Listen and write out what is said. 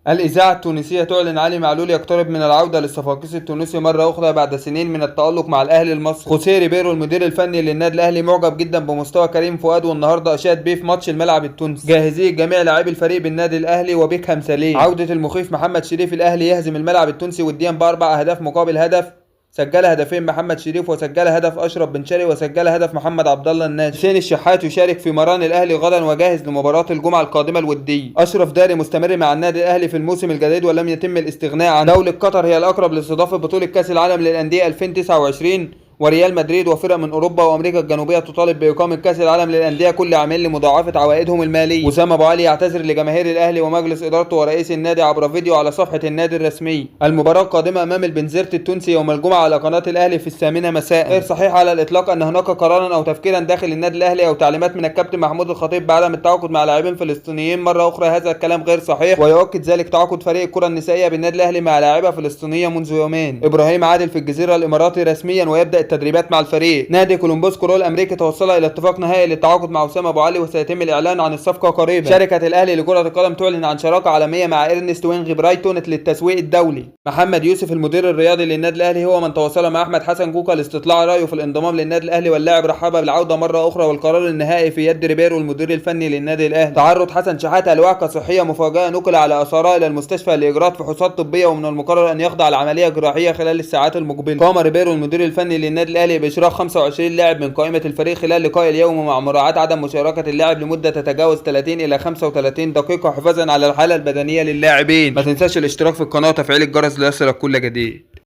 الإذاعة التونسية تعلن علي معلول يقترب من العودة للصفاقسي التونسي مرة أخرى بعد سنين من التألق مع الأهلي المصري. خوسيه ريبيرو المدير الفني للنادي الأهلي معجب جدا بمستوى كريم فؤاد، والنهارده أشاد بيه في ماتش الملعب التونسي. جاهزية جميع لاعبي الفريق بالنادي الأهلي وبيكهام سليم. عودة المخيف محمد شريف، الأهلي يهزم الملعب التونسي وديا ب4 أهداف مقابل هدف. سجل هدفين محمد شريف، وسجل هدف اشرف بن شرقي، وسجل هدف محمد عبد الله الناجي. حسين الشحات يشارك في مران الاهلي غدا وجاهز لمباراة الجمعة القادمة الودية. اشرف داري مستمر مع النادي الاهلي في الموسم الجديد ولم يتم الاستغناء عنه. دولة قطر هي الاقرب لاستضافة بطوله كاس العالم للاندية 2029، وريال مدريد وفرق من اوروبا وامريكا الجنوبية تطالب باقامة كاس العالم للاندية كل عامين لمضاعفه عوائدهم المالية. وسام ابو علي يعتذر لجماهير الاهلي ومجلس ادارته ورئيس النادي عبر فيديو على صفحة النادي الرسمية. المباراة القادمة امام البنزرت التونسي يوم الجمعة على قناة الاهلي في 8 مساء. غير صحيح على الاطلاق ان هناك قرارا او تفكيرا داخل النادي الاهلي او تعليمات من الكابتن محمود الخطيب بعدم التعاقد مع لاعبين فلسطينيين مرة اخرى، هذا الكلام غير صحيح، ويؤكد ذلك تعاقد فريق الكره النسائية بالنادي الاهلي مع لاعبه فلسطينية منذ يومين. ابراهيم عادل في الجزيرة الاماراتي رسميا ويبدا التدريبات مع الفريق. نادي كولومبوس كرو الامريكي توصل الى اتفاق نهائي للتعاقد مع وسام ابو علي، وسيتم الاعلان عن الصفقة قريبا. شركة الاهلي لكرة القدم تعلن عن شراكة عالمية مع ارنست وينغ برايتون للتسويق الدولي. محمد يوسف المدير الرياضي للنادي الاهلي هو من تواصل مع احمد حسن كوكا لاستطلاع رايه في الانضمام للنادي الاهلي، واللاعب رحب بالعودة مرة اخرى، والقرار النهائي في يد ريبيرو المدير الفني للنادي الاهلي. تعرض حسن شحاته لوعكه صحية مفاجاة، نقل على اثارها الى المستشفى لاجراء فحوصات طبية، ومن المقرر ان يخضع لعملية جراحية خلال الساعات المقبلة. قام ريبيرو المدير الفني للنادي الاهلي باشراك 25 لاعب من قائمة الفريق خلال لقاء اليوم، مع مراعاة عدم مشاركة اللاعب لمدة تتجاوز 30 الى 35 دقيقة حفاظا على الحالة البدنية للاعبين. ما تنساش الاشتراك في القناة وتفعيل الجرس ليصلك كل جديد.